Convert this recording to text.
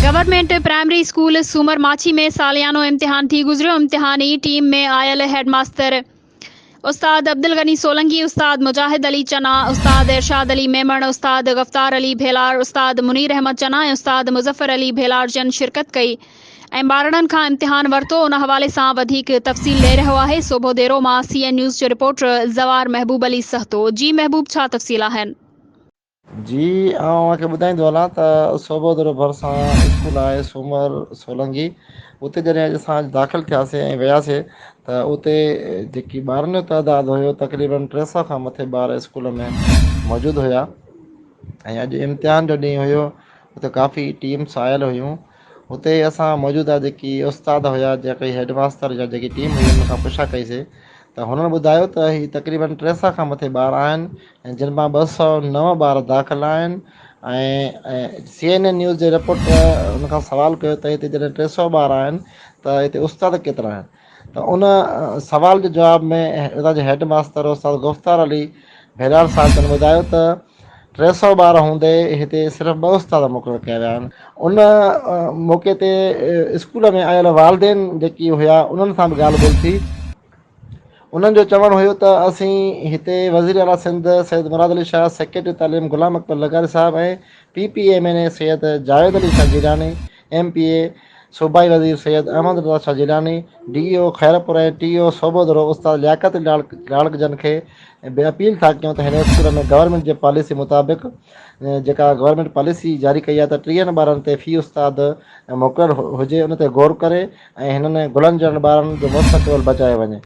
Government primary school سومر ماڇي ۾ ساليانو امتحان ٿي گذريو، امتحاني ٽيم ۾ آيل هيڊ ماستر استاد عبدالغني سولنگي، استاد مجاهد علي چنا، استاد ارشاد علي ميمڻ، استاد غفتار علي ڀيلار، استاد منير احمد چنا ۽ استاد مظفر علي ڀيلار جن شرڪت ڪئي ۽ ٻارڙن کان امتحان ورتو، ان حوالي سان وڌيڪ تفصيل ڏئي رهيو آهي سوڀوديرو مان سي اين نيوز جو رپورٽر زوار محبوب علي سهتو، جي محبوب ڇا تفصيل آهن؟ جي آئون اوهان کي ٻڌائيندو هلان ته صوبودرو ڀرسان اسڪول آهي سومر سولنگي اتي جڏهن اڄ اسان داخل ٿياسي ۽ وياسي ته اتي جيڪي ٻارن جو تعداد هيو تقريبن 300 کان مٿي ٻار اسڪول ۾ موجود هيا ۽ اڄ امتحان جو ڏينهن هيو اتي ڪافي ٽيمس آيل هيون اتي اسان موجوده جيڪي استاد هيا جيڪي هيڊ ماستر يا جيڪي ٽيم هئي ان کان پڇا ڪئيسي ته هنن ٻڌايو ته هي تقريبن 300 کان مٿي ٻار آهن ۽ جن مان 209 ٻار داخل آهن ۽ سي اين اين نيوز جي رپورٽر ان کان سوال ڪيو ته هتي جڏهن 300 ٻار آهن ته هتي استاد ڪيترا آهن ته ان سوال جي جواب ۾ اتان جي هيڊ ماستر استاد گفتار علي ڀيلار صاحب جن ٻڌايو ته 300 ٻار هوندي هتي صرف ٻه استاد مقرر ڪيا ويا آهن ان موقعي تي اسڪول ۾ آيل والدين جيڪي هيا انهن سان به ڳالهه ٻولهه ٿي. انهن جو چوڻ هيو ته اسين هتي وزير اعليٰ سنڌ سيد مراد علي شاهه، سيڪريٽري تعليم غلام اڪبر لغاري صاحب ۽ P P M N A Syed Javed Ali Shah Jilani, M P A صوبائي وزير Syed Ahmed Raza Shah Jilani, D E O Khairpur ۽ T O Sobhodero استاد لياقت علي لاڙڪ جن کي به اپيل ٿا ڪيون ته هن اسڪول ۾ گورنمينٽ جي پاليسي مطابق جيڪا گورنمينٽ پاليسي جاري ڪئي آهي ته ٽيهن ٻارن تي في استاد مقرر هجي ان تي غور ڪري ۽ هنن گلن جهڙن ٻارن جو مستقبل بچايو وڃي.